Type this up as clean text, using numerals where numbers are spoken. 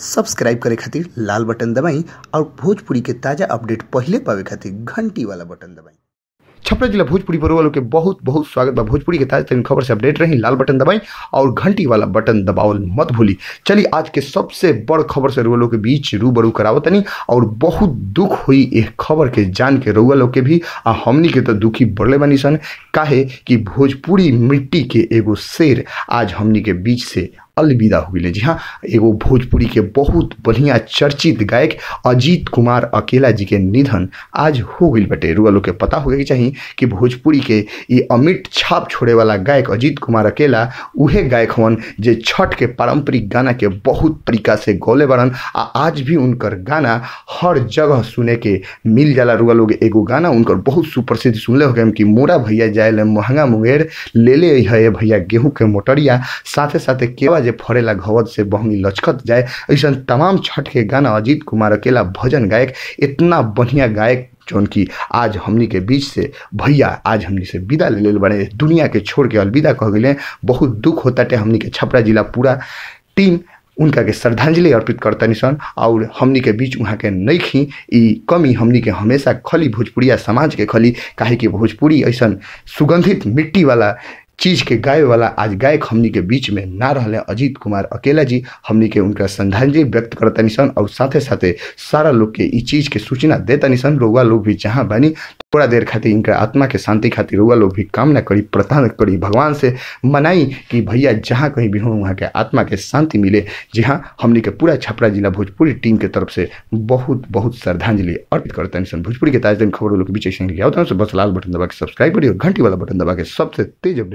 Subscribe करे खातिर लाल button दबाई और भोजपुरी के ताजा अपडेट पहिले पावे खातिर घंटी वाला बटन दबाई। छपरा जिला भोजपुरी पर वालों के बहुत बहुत स्वागत बा। भोजपुरी के ताजा तरीन खबर से अपडेट रही, लाल बटन दबाई और घंटी वाला बटन दबावल मत भूली। चलिए आज के सबसे बड़ खबर से रुआ के बीच रूबरू करावतनी और बहुत दुख हुई एक खबर के जान के रुआ लोग के भी आ हमनी के तो दुखी बढ़ले बानी सन, काहे कि भोजपुरी मिट्टी के एगो शेर आज हमनी के बीच से अलविदा हुई। जी हाँ, एगो भोजपुरी के बहुत बढ़िया चर्चित गायक अजीत कुमार अकेला जी के निधन आज हो गई बटे। रुआ लोग के पता हो गई चाहिए कि भोजपुरी के ये अमिट छाप छोड़े वाला गायक अजीत कुमार अकेला उहे गायक हवन जे छठ के पारंपरिक गाना के बहुत तरीका से गौले बड़न आ आज भी उनकर गाना हर जगह सुने के मिल जाला। रुआ लोग एगो गाना उनकर बहुत सुप्रसिद्ध सुनले हो गए कि मोरा भैया जाए महंगा मुंगेर ले ले है भैया गेहूँ के मोटरिया, साथे साथे केवा जे फरेला घवद से बहनी लचकत जाए। ऐसा तमाम छठ के गाना अजीत कुमार अकेला भजन गायक इतना बढ़िया गायक जौन की आज हमनी के बीच से भैया आज हमनी से विदा ले ले बने, दुनिया के छोड़ के अलविदा कह गए। बहुत दुख होता है। हमनी के छपरा जिला पूरा टीम उनका के श्रद्धांजलि अर्पित करता निसन और हमनी के बीच वहाँ के नईखी ई कमी हमनी के हमेशा खली भोजपुरिया समाज के खली, काहे कि भोजपुरी ऐसा सुगंधित मिट्टी वाला चीज़ के गाय वाला आज गायक हमनी के बीच में ना रहले अजीत कुमार अकेला जी। हमनी के उनका श्रद्धांजलि व्यक्त करता निसन और साथे साथे सारा लोग के ई चीज़ के सूचना देता निसन। रउआ लोग भी जहाँ बानी थोड़ा देर खातिर इनका आत्मा के शांति खातिर रउआ लोग भी कामना करी, प्रार्थना करी, भगवान से मनाई कि भैया जहाँ कहीं भी हो वहाँ के आत्मा के शांति मिले। जी हाँ, हमनी के पूरा छपरा जिला भोजपुरी टीम के तरफ से बहुत बहुत श्रद्धांजलि अर्पित करता निसन। भोजपुरी के ताजा खबर लोग के बीच ऐसे बस लाल बटन दबा के सब्सक्राइब करी और घंटी वाला बटन दबा के सबसे तेज अपडेट